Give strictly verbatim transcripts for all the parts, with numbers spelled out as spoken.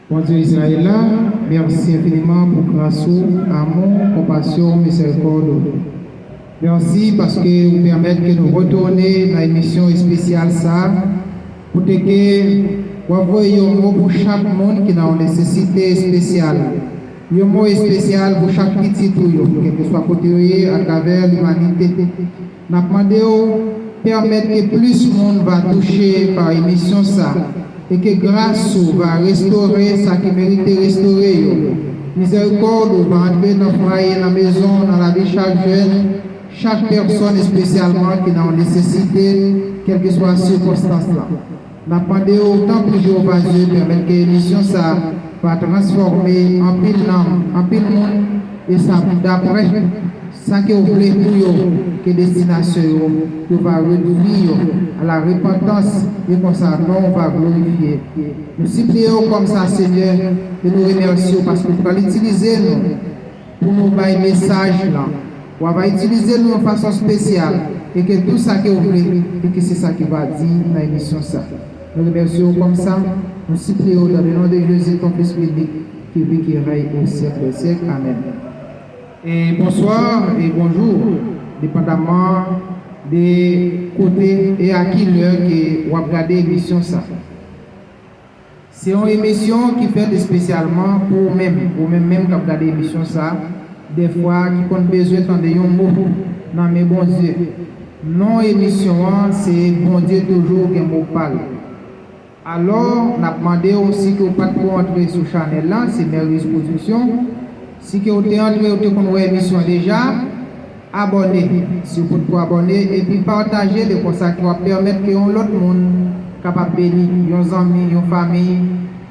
Bondye Izrayèl la, mèsi enfiniman pou gras ou, amou, konpasyon, mizèrikòd ou. Mèsi paske ou pèmèt ke nou retounen nan emisyon espesyal sa a, kote ke w ap voye yon mo pou chak moun ki nan yon nesesite espesyal. Yon mo espesyal pou chak pitit ou yo, kèlkeswa kote yo ye, atravè limanite. N ap mande w pèmèt ke plis moun va touche pa emisyon sa, e ke gras ou va restore sa ki merite restore yo. Mizèrikòd ou va antre nan fwaye, nan mezon, nan lavi chak jèn, chak pèsòn espesyalman ki nan yon nesesite, kèlkeswa sikonstans lan. N ap mande w, tanpri Jewova Dye, pèmèt ke emisyon sa va transfòme anpil nanm, anpil moun, e sa daprè sa ke w vle pou yo, ke destinasyon yo, yo va redwi yo a la repantans, e konsa non w va glorifye. Nou sipliye w kòmsa, Senyè, e nou remèsye w paske w pral itilize nou pou nou bay mesaj lan. W a va itilize nou yon fason espesyal, e ke tou sa ke w vle, e ke se sa ki va di nan emisyon sa. Nou remèsye w kòmsa, nou sipliye w dans le nom de Jésus, ton Fils unique, qui vit, qui règne au siècle des siècles. Amen. E bonswa e bonjou, depandaman de kote e a ki lè ke w ap gade emisyon sa. Se yon emisyon ki fèt espesyalman pou ou menm, ou menm menm k ap gade emisyon sa, dèfwa ki konn bezwen tande yon mo nan men Bondye. Non emisyon an se Bondye toujou gen mo pa l. Alò, n ap mande w, si ke w pa t ko antre sou chanèl la, se Merlus Production. Si ke w te antre, w te konn wè emisyon an deja, abòne, si w potko abòne, epi pataje l, e konsa ki w ap pèmèt ke yon lòt moun kapab beni, yon zanmi, yon fanmi,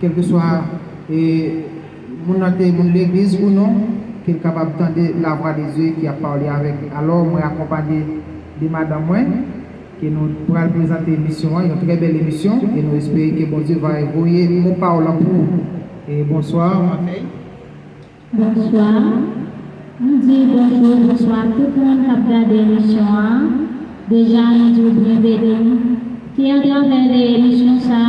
kèlkeswa, e, moun nan te moun legliz ou non, ke l kapab tande lavwa de Dye ki ap pale avèk li. Alò, mwen akonpanye de madanm mwen, ke nou pral prezante emisyon an, yon trè bèl emisyon, e nou espere ke Bondye va voye mo pa w lan pou ou. E bonswa, Mafèy. Bonswa. M di bonjou, bonswa tout moun k ap gade emisyon an. Deja, nou di w byenveni. Ke atravè de emisyon sa,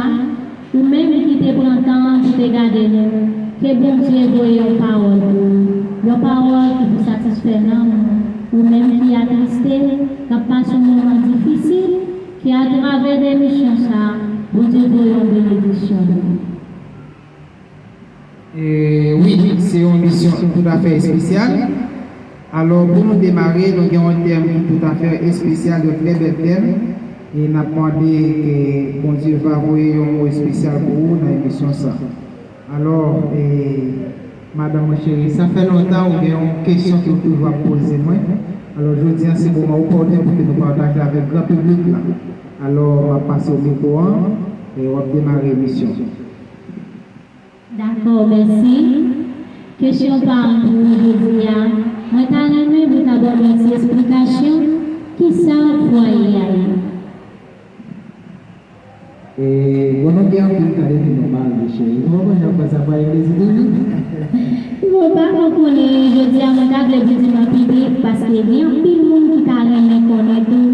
ou menm ki te pran tan pou te gade nou, ke Bondye voye yon pawòl pou ou. Yon pawòl ki pou satisfè nanm ou. Ou menm ki atriste, k ap pase yon moman difisil, ke atravè de emisyon sa, Bondye voye yon benediksyon pou ou. E, wi, se yon emisyon toutafè espesyal. Alò, pou nou demare, nou gen yon tèm ki toutafè espesyal, yon trè bèl tèm. E n ap mande ke Bondye va voye yon mo espesyal pou ou nan emisyon sa. Alò, e, madanm mwen cheri, sa fè lontan ou gen yon kesyon ke w toujou ap poze mwen. Alò, jodi a, se moman opòten pou ke nou pataje avèk gran piblik la. Alò, m ap pase w mikwo an, e w ap demare emisyon. Dakò, mèsi. Kesyon pa m pou ou jodi a, mwen ta renmen pou w ta ban mwen ti esplikasyon, kisa fwaye a ye? E, bon, nou gen anpil tan depi nou marye, cheri. Nou pa konn jan fwa sa fwaye vle di toujou. Bon, pa konn konnen, jodi a mwen ta vle di nou an piblik, paske gen anpil moun ki ta renmen konnen tou.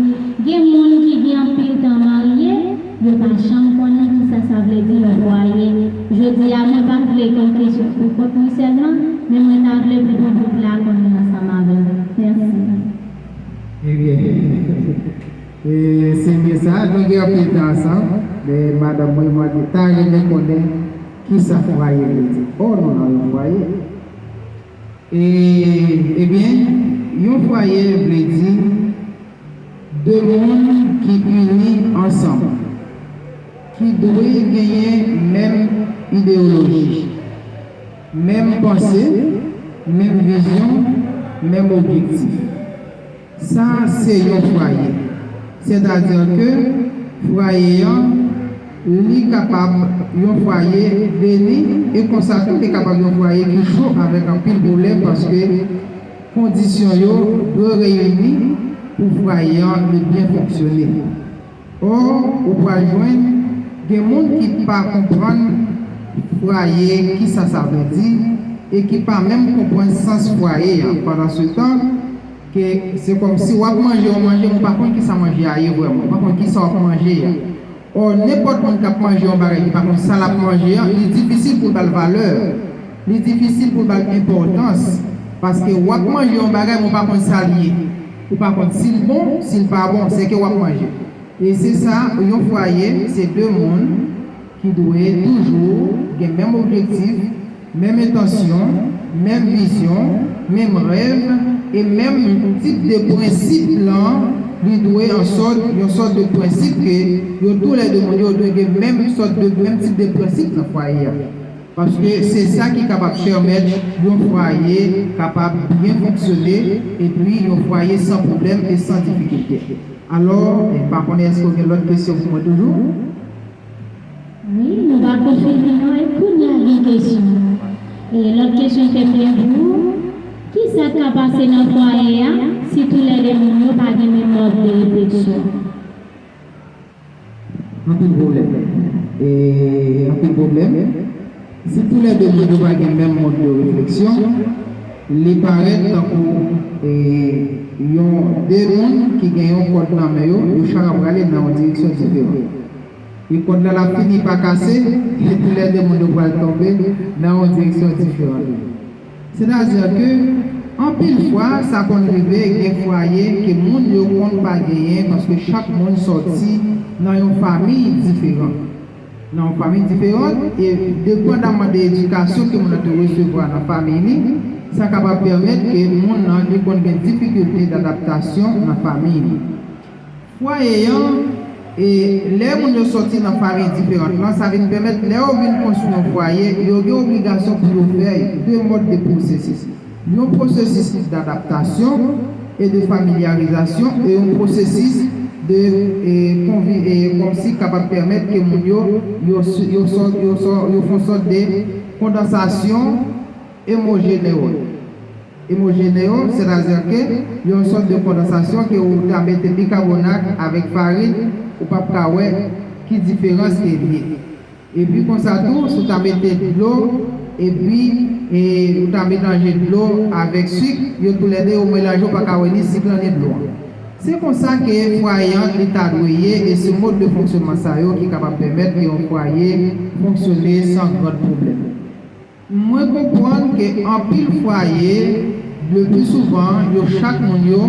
Gen moun ki gen anpil tan marye, yo pa janm konnen kisa sa vle di yon fwaye. Jodi a, mwen pa vle ke w kesyon pou kont mwen sèlman, men mwen ta vle pou piblik la konnen ansanm avè w. Mèsi. Ebyen, e, se byen sa, nou gen anpil tan ansanm, men madanm mwen, mwen ta renmen konnen kisa fwaye vle di. O, nou nan yon fwaye. E, ebyen, yon fwaye vle di de moun ki ini ansanm, ki dwe genyen menm ideyoloji, menm panse, menm vizyon, menm objektif. Sa se yon fwaye. Sètadi ke fwaye an, li kapab yon fwaye beni, e konsa tou, li kapab yon fwaye ki cho avèk anpil pwoblèm, paske kondisyon yo dwe reyini pou fwaye an li byen fonksyone. Ò, ou pral jwenn gen moun ki pa konprann fwaye, kisa sa vle di, e ki pa menm konprann sans fwaye an. Pandansetan, ke se kòmsi w ap manje yon manje, men w pa konn kisa manje a ye vrèman. Ou pa konn kisa w ap manje a. Or, nenpòt moun k ap manje yon bagay ki pa konn sa l ap manje an, li difisil pou l ba l valè. Li difisil pou l ba l enpòtans. Paske w ap manje yon bagay, men w pa konn sa l ye. Ou pa konn si l bon, si l pa bon, se ke w ap manje. E se sa, yon fwaye, se de moun ki dwe toujou gen menm objektif, menm entansyon, menm vizyon, menm rèv, e menm tip de prensip lan, li dwe an sòt, yon sòt de prensip ke yo toulède moun yo dwe gen menm sòt de, menm tip de prensip nan fwaye a. Paske se sa ki kapab pèmèt yon fwaye kapab byen fonksyone, epi yon fwaye san pwoblèm e san difikilte. Alò, e, m pa konnen èske w gen lòt kesyon pou mwen toujou? Wi, nou pa kou fini non, e kounye a gen kesyon. E lòt kesyon ke m gen pou ou, kisa k ka pase nan fwaye a si toulède moun yo pa gen menm mòd de refleksyon? Anpil pwoblèm. E anpil pwoblèm. Si toulède moun yo pa gen menm mòd de refleksyon, li parèt tankou, e, yon de moun ki gen yon kòd nan men yo, yo chak ap rale nan yon direksyon diferan. E kòd la, l ap fini pa kase, e toulède moun yo pral tonbe nan yon direksyon diferan tou. Sètadi ke, anpil fwa, sa konn rive gen fwaye ke moun yo konn pa genyen paske chak moun sòti nan yon fanmi diferan. Nan yon fanmi diferan, e depandaman de edikasyon ke moun nan te resevwa nan fanmi li, sa kapab pèmèt ke moun nan li konn gen difikilte dadaptasyon nan fanmi li. Fwaye an, e lè moun yo sòti nan fanmi diferan lan, sa vin pèmèt lè yo vin konstwi yon fwaye, yo gen obligasyon pou yo fè de mòd de pwosesis. Yon pwosesis dadaptasyon e de familyarizasyon e yon pwosesis de, e, konvi-, e, kòmsi kapab pèmèt ke moun yo, yo, yo, sò-, yo, sò-, yo fè yon sòt de kondansasyon emojeneyòl. Emojeneyòl, sètadi ke yon sòt de kondansasyon ke ou ta mete bikabonat avèk farin, ou p ap ka wè ki diferans ke l ye. Epi konsa tou, si w ta mete dlo, epi, e, ou ta melanje dlo avèk sik, yo toulède yo melanje, ou pa ka wè ni sik lan ni dlo an. Se konsa ke fwaye an li ta dwe ye, e se mòd de fonksyonman sa yo ki kapab pèmèt ke yon fwaye fonksyone san gran pwoblèm. Mwen konprann ke anpil fwaye, le pli souvan, yo chak moun yo,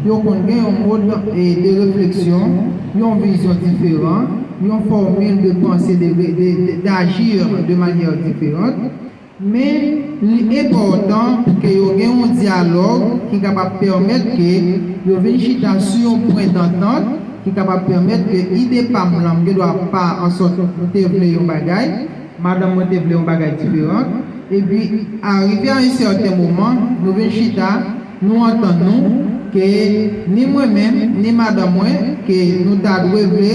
yo konn gen yon mòd, e, de refleksyon, yon vizyon diferan, yon fòmil de panse, de, de, de, d'agir de manière différente. Men, li enpòtan pou ke yo gen yon dyalòg ki kapab pèmèt ke yo vin chita sou yon pwen dantant ki kapab pèmèt ke ide pa m lan, m gen dwa pa an sòt m te vle yon bagay, madanm mwen te vle yon bagay diferan. Epi, arive a yon sèten moman, nou vin chita, nou antann nou ke ni mwen menm, ni madanm mwen, ke nou ta dwe vle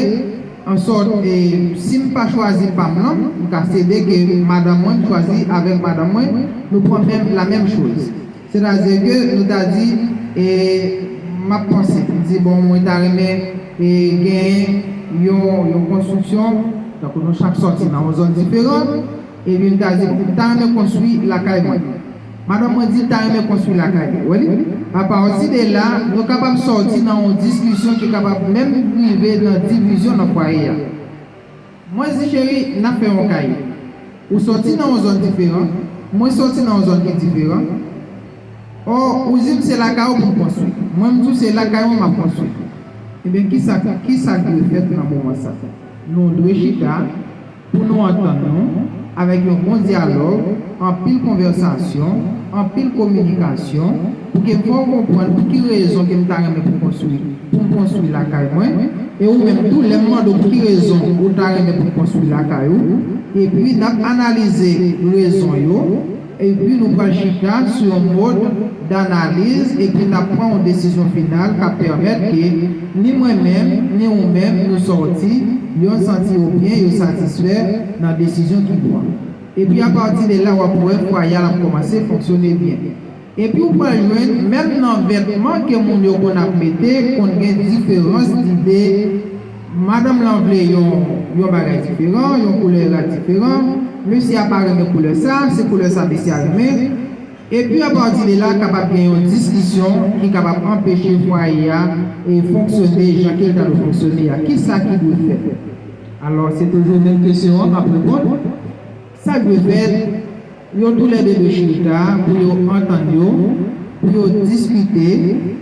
an sòt, e, si m pa chwazi pa m lan, m ka sede ke madanm mwen chwazi avèk madanm mwen, nou pran menm, la menm choz. Sètadi ke nou ta di, e, m ap panse, m di, bon, mwen ta renmen, e, genyen yon, yon konstriksyon, tankou nou chak sòti nan yon zòn diferan, epi m ta di, bon, m ta renmen konstwi lakay mwen. Madanm mwen di l ta renmen konstwi lakay li. Wè li? Apati de la, nou kapab sòti nan yon diskisyon ki kapab menm rive nan divizyon nan fwaye a. Mwen di, cheri, n ap fè yon kay. Ou sòti nan yon zòn diferan, mwen sòti nan yon zòn ki diferan. Ò, ou di m se lakay ou pou m konstwi. Mwen, m di w se lakay mwen m ap konstwi. Ebyen, kisa, kisa k dwe fèt nan moman sa? Nou dwe chita pou nou antann nou avèk yon bon dyalòg, anpil konvèsasyon, anpil kominikasyon, pou ke fè w konprann pou ki rezon ke m ta renmen pou konstwi, pou m konstwi lakay mwen, e ou menm tou, lè m mande w pou ki rezon ou ta renmen pou m konstwi lakay ou, epi n ap analize rezon yo, epi nou pral chita sou yon mòd danaliz, epi n ap pran yon desizyon final k ap pèmèt ke ni mwen menm, ni ou menm, nou sòti yon santi yo byen, yo satisfè nan desizyon ki pran. Epi apati de la, w ap wè fwaye a l ap kòmanse fonksyone byen. Epi ou pral jwenn, menm nan vètman ke moun yo konn ap mete, konn gen diferans lide. Madanm lan vle yon, yon bagay diferan, yon koulè rad diferan. Mesye a pa renmen koulè sa, se koulè sa mesye a renmen. Epi apati de la, kapab gen yon diskisyon ki kapab anpeche fwaye a, e, fonksyone jan ke l ta dwe fonksyone a. Kisa ki dwe fèt? Alò, se toujou menm kesyon an m ap reponn. Sa k dwe fèt, yo toulède dwe chita pou yo antann yo, pou yo diskite.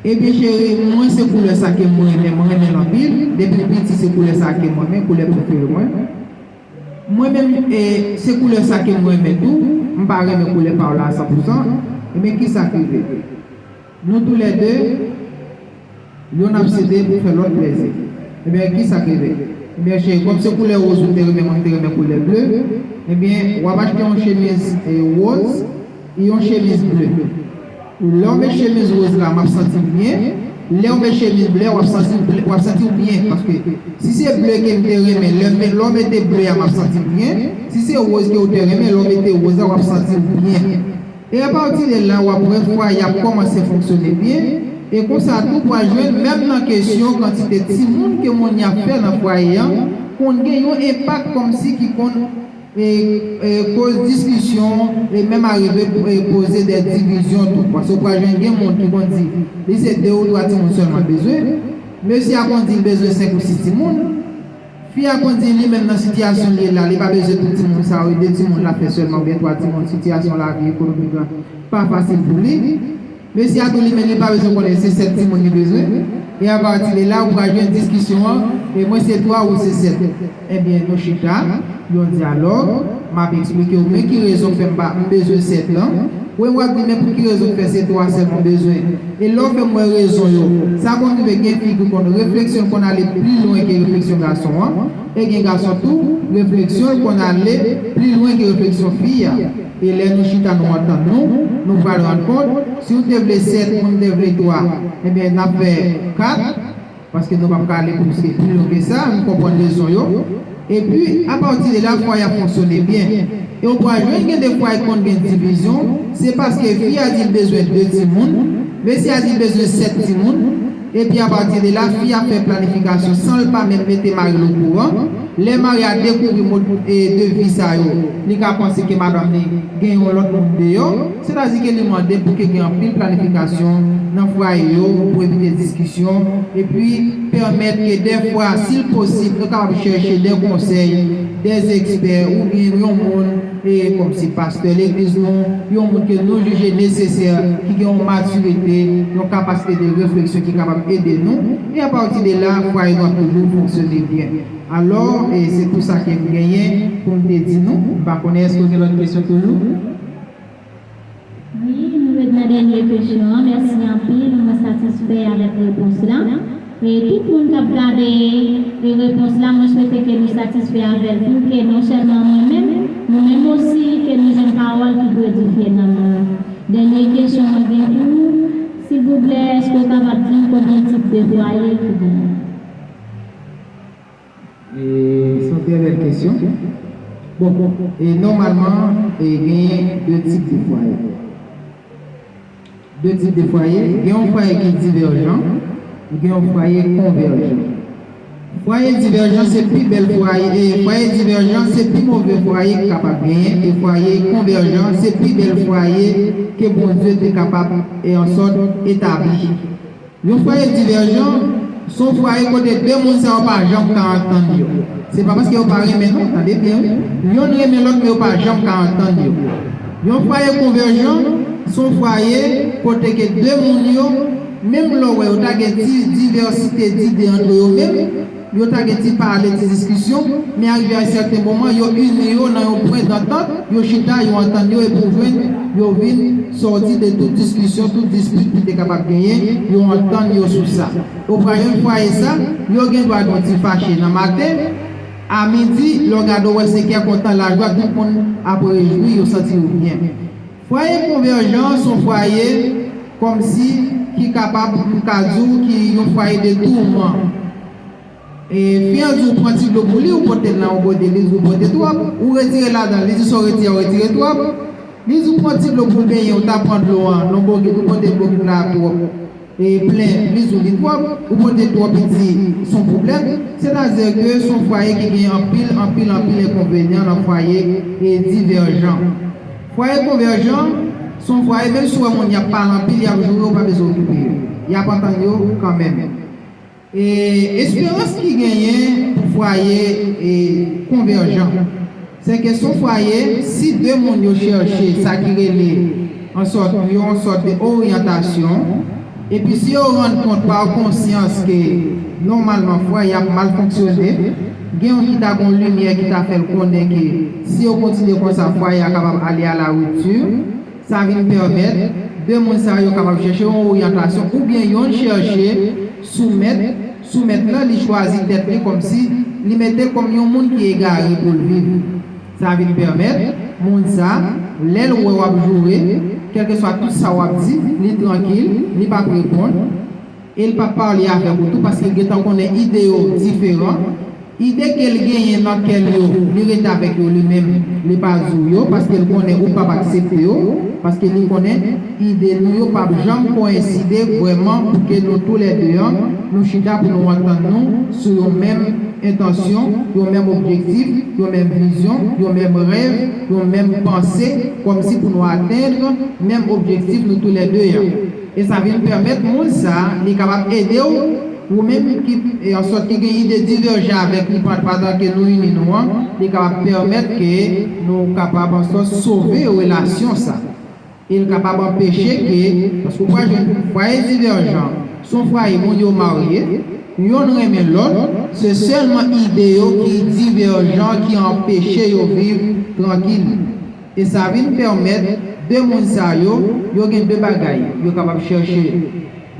Ebyen, cheri, mwen se koulè sa ke m renmen, m renmen l anpil. Depi m piti, se koulè sa ke m renmen, koulè prefere mwen. Mwen menm, e, se koulè sa ke m renmen tou. M pa renmen koulè pa w la a san pou san. Ebyen, kisa k rive? Nou toulède, youn ap sede pou fè lòt plezi. Ebyen, kisa k rive? Ebyen, cheri, kòm se koulè woz ou te renmen, mwen m te renmen koulè ble, ebyen, w ap achte yon chemiz, e, woz, e yon chemiz ble. Lè w met chemiz woz la, m ap santi m byen. Lè w met chemiz ble, w ap santi, w ap santi w byen. Paske si se ble ke m te renmen, lè m met, lè w mete ble a, m ap santi m byen. Si se woz ke w te renmen, lè w mete woz la, w ap santi w byen. E apati de la, w ap wè fwaye a ap kòmanse fonksyone byen. E konsa tou, w a jwenn menm nan kesyon kantite timoun ke moun y ap fè nan fwaye an, konn gen yon enpak kòmsi ki konn e, e, koz diskisyon, e menm arive, e, koze de divizyon tou. Paske w pral jwenn gen moun ki konn di, li se de ou twa timoun sèlman l bezwen. Mesye a konn di l bezwen senk ou sis timoun. Fi a konn di li menm nan sitiyasyon l ye la, li pa bezwen tout timoun sa yo, de timoun l ap fè sèlman, oubyen twa timoun, sitiyasyon lavi ekonomik la pa fasil pou li. Mesye a tou li menm li pa bezwen konnen se sèt timoun li bezwen. E apati de la, ou pral jwenn diskisyon an, e mwen se twa ou se sèt. Ebyen, nou chita, yon dyalòg, m ap eksplike w men ki rezon k fè m pa, m bezwen sèt lan. Ou menm w ap di men pou ki rezon k fè se twa sèlman m bezwen. E lè w fè m wè rezon yo, sa konn rive gen fi ki konn refleksyon l konn ale pli lwen ke refleksyon gason an. E gen gason tou, refleksyon l konn ale pli lwen ke refleksyon fi a. E lè nou chita nou antann nou, nou pral rann kont, si w te vle sèt, mwen m te vle twa, ebyen n ap fè kat, paske nou p ap ka ale plis ke pli lwen ke sa, nou konprann rezon yo. Epi, apati de la, fwaye a fonksyone byen. E w pral jwenn gen de fwaye k konn gen divizyon, se paske fi a di l bezwen de timoun, mesye a di l bezwen sèt timoun, epi apati de la, fi a fè planifikasyon san l pa menm mete mari l okouran. Lè mari a dekouvri mòd, e, de vi sa yo, li ka panse ke madanm li gen yon lòt moun deyò. Sètadi ke li mande pou ke gen anpil planifikasyon nan fwaye yo pou evite diskisyon, epi pèmèt ke dèfwa, si l posib, nou kapab chèche de konsèy, de ekspè, oubyen yon moun, e, kòmsi pastè legliz nou, yon moun ke nou jije nesesè, ki gen yon matirite, yon kapasite de refleksyon ki kapab ede nou, e apati de la, fwaye nou ap toujou fonksyone byen. Alò, e se pou sa ke m genyen pou m te di nou. M pa konnen èske w gen lòt kesyon toujou? Wi, nou ret nan dènye kesyon an. Mèsi anpil, mwen satisfè avèk repons la. E tout moun k ap gade, e, repons la, mwen swete ke nou satisfè avè l, pou ke non sèlman mwen menm, nou menm osi, ke nou jwenn pawòl ki pou edifye nanm nou. Dènye kesyon mwen gen pou ou, silvouplè, èske w kapab di m konbyen tip de fwaye ki genyen? E, se yon trè bèl kesyon. Bon, e, nòmalman, e, genyen de tip de fwaye. De tip de fwaye, gen yon fwaye ki divèjan, gen yon fwaye konvèjan. Fwaye divèjan se pi bèl fwaye, e fwaye divèjan se pi move fwaye ki kapab genyen, e fwaye konvèjan se pi bèl fwaye ke Bondye te kapab, e, ansòt etabli. Yon fwaye divèjan, se yon fwaye kote de moun sa yo pa janm ka antann yo. Se pa paske yo pa renmen non, tande byen wi. Yonn renmen lòt, men yo pa janm ka antann yo. Yon fwaye konvèjan, se yon fwaye kote ke de moun yo, menm lè w wè yo ta gen ti divèsite dide ant yo menm, yo ta gen ti pale, ti diskisyon, men arive a sèten moman, yo ini yo nan yon pwen dantant, yo chita, yo antann yo, epi w jwenn yo vin sòti de tout diskisyon, tout dispit ki te kapab genyen, yo antann yo sou sa. Ou pran yon fwaye sa, yo gen dwa gen yon ti fache nan maten, a midi, lè w gade w wè se kè kontan, lajwa, tout moun ap rejwi, yo santi yo byen. Fwaye konvèjan se yon fwaye kòmsi ki kapab, m ka di w, ki yon fwaye de touman. E, fi an di w pran ti dlo pou li, ou pote l nan yon bòde, li di w pote twòp, ou retire ladan l, li di sa w retire a, ou retire twòp. Li di w pran ti dlo pou l benyen, ou ta pran dlo an nan bokit, ou pote bokit la twòp, e, plen, li di w li twòp, ou pote twòp, li di se yon pwoblèm. Sètadi ke se yon fwaye ki gen anpil, anpil, anpil enkonvenyan nan fwaye, e, divèjan. Fwaye konvèjan, se yon fwaye, menm si w wè moun y ap pale anpil, y ap joure, ou pa bezwen okipe yo. Y ap antann yo kanmenm. E esperans ki genyen pou fwaye e konvèjan, se ke s on fwaye, si de moun yo chèche sa ki rele an sòt, yon sòt de oryantasyon, epi si yo rann kont pa konsyans ke nòmalman fwaye ap mal fonksyone, gen yon ki ta gon limyè ki ta fè l konnen ke si yo kontinye konsa, fwaye a kapab ale a la ripti. Sa vin pèmèt de moun sa yo kapab chèche yon oryantasyon oubyen yonn chèche soumèt, soumèt lan li chwazi tèt li kòmsi li mete l kòm yon moun ki egare pou l viv. Sa vin pèmèt moun sa, lè l wè w ap joure, kèlkeswa tout sa w ap di, li trankil, li p ap reponn, e l p ap pale avèk ou tou paske l gentan konnen ide yo diferan. Ide ke l genyen nan kè l yo, li rete avèk yo li menm, li pa di w yo, paske l konnen ou p ap aksepte yo, paske li konnen ide nou yo p ap janm koyenside vrèman pou ke nou toulède an, nou chita pou nou antann nou sou yon menm entansyon, yon menm objektif, yon menm vizyon, yon menm rèv, yon menm panse, kòmsi pou nou atenn menm objektif nou toulède an. E sa vin pèmèt moun sa, li kapab ede w, ou menm ki, e an sòt ki gen ide divèjan avèk li pandan ke nou ini nou an, li kapab pèmèt ke nou kapab an sòt sove relasyon sa. E l kapab anpeche ke, paske w pral jwenn fwaye divèjan, s on fwaye moun yo marye, yonn renmen lòt, se sèlman ide yo ki divèjan ki anpeche yo viv trankil. E sa vin pèmèt de moun sa yo, yo gen de bagay yo kapab chèche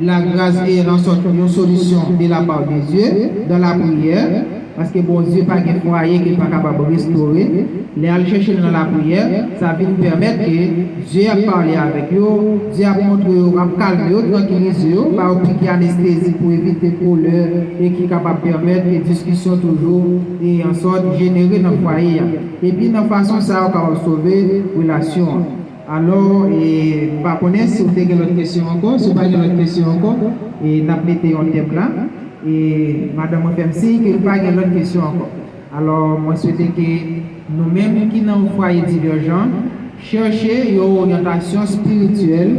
lagras e nan sòt yon solisyon de la part de Dieu dans la prière, paske Bondye pa gen fwaye ke l pa kapab restore. Lè y al chèche l nan lapriyè, sa vin pèmèt ke Dye ap pale avèk yo, Dye ap montre yo, ap kalme yo, trankilize yo, ba yo piki anestezi pou evite kolè e ki kapab pèmèt ke diskisyon toujou e an sòt jenere nan fwaye a. Epi nan fason sa yo kapab sove relasyon an. Alò, e, m pa konnen si w te gen lòt kesyon ankò. Si w pa gen lòt kesyon ankò, e, n ap mete yon tèm la. E madanm mwen fè m siy ke li pa gen lòt kesyon ankò. Alò, mwen swete ke nou menm ki nan yon fwaye divèjan, chèche yon oryantasyon espirityèl,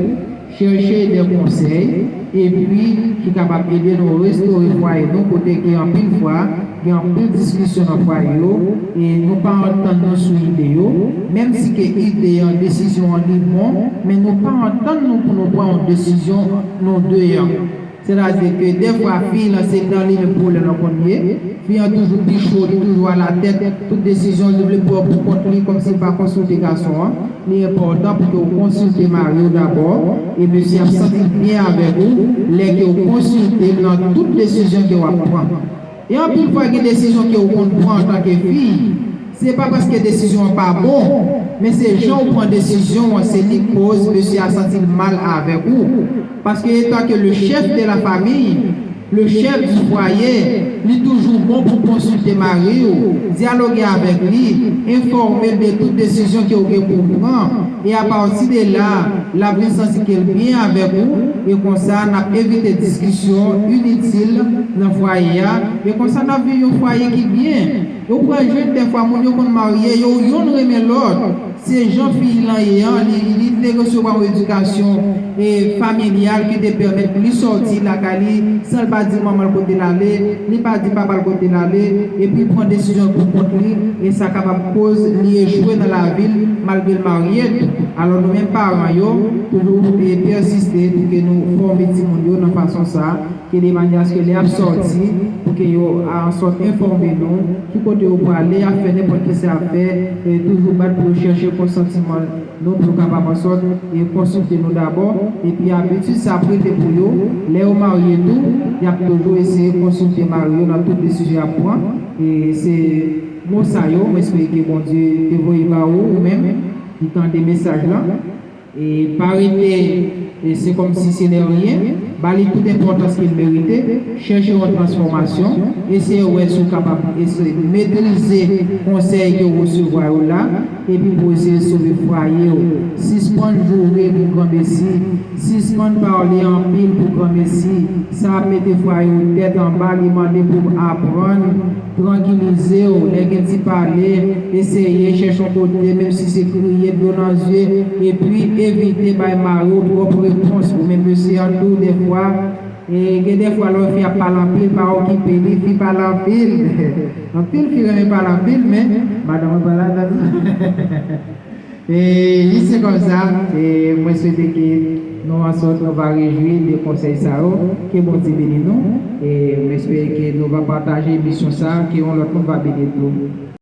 chèche de konsèy, epi ki kapab ede nou restore fwaye nou, kote ke anpil fwa, gen anpil diskisyon nan fwaye yo, e nou pa antann nou sou ide yo, menm si ke ide an, desizyon an li bon, men nou pa antann nou pou nou pran yon desizyon nou de an. Sètadi ke dèfwa fi lan se nan li menm pwoblèm lan konn ye, fi an toujou pi cho, li toujou alatèt, tout desizyon li vle pran pou kont li kòmsi li pa konsilte gason an. Li enpòtan pou ke w konsilte mari w dabò, e mesye ap santi l byen avèk ou lè ke w konsilte l nan tout desizyon ke w ap pran. E anpil fwa gen desizyon ke w konn pran antanke fi, se pa paske desizyon an pa bon, men se jan w pran desizyon an, se li k koz mesye a santi l mal avèk ou. Paske etan ke le chef de la famille, le chef du foyer, li toujou bon pou konsilte mari w, dyaloge avèk li, enfòme l de tout desizyon ke w gen pou w pran, e apati de la, l ap vin santi ke l byen avèk ou, e konsa n ap evite diskisyon initil nan fwaye a, e konsa n ap viv yon fwaye ki byen. E w pral jwenn dèfwa moun yo konn marye, yo yonn renmen lòt. Se jan fi lan ye an, li, li te resevwa yon edikasyon, e, familyal ki te pèmèt li sòti lakay li san l pa di manman l kote l ale, li pa di papa l kote l ale, epi l pran desizyon pou kont li, e sa kapab koz li echwe nan lavi l malgre l marye tou. Alò nou menm paran yo, toujou, e, pèsiste pou ke nou fòme timoun yo nan fason sa a, ki de manyè aske lè y ap sòti, pou ke yo a an sòt enfòme nou, ki kote yo prale, y ap fè nenpòt ki sa y ap fè, e toujou bat pou yo chèche konsantiman nou, pou yo kapab an sòt e konsilte nou dabò, epi abitid sa ap rete pou yo, lè yo marye tou, y ap toujou eseye konsilte mari yo nan tout desizyon y ap pran, e se mo sa yo, m espere ke Bondye te voye ba ou, ou menm, ki tande mesaj lan. E pa rete, e se kòmsi se de rien, ba li tout enpòtans ke l merite, chèche yon transfòmasyon, eseye wè si w kapab eseye metrize konsèy ke w resevwa yo la, epi pou eseye sove fwaye w. Sispann joure pou granmesi, sispann pale anpil pou granmesi, sa ap mete fwaye w tèt anba, li mande pou w aprann trankilize w, lè gen ti pale, eseye chèche yon kote, menm si se kriye dlo nan zye, epi evite bay mari w twòp repons. Ou menm mesye an tou, dèfwa, E gen de fwa lè fi ap pale anpil, pa okipe li, fi pale anpil. Anpil fi renmen pale anpil, men madanm mwen pa ladan. E wi, se konsa. E mwen swete ke nou ansòt nou va rejwi de konsèy sa yo. Ke Bondye beni nou. E m espere ke nou va pataje emisyon sa, ke yon lòt moun va beni tou.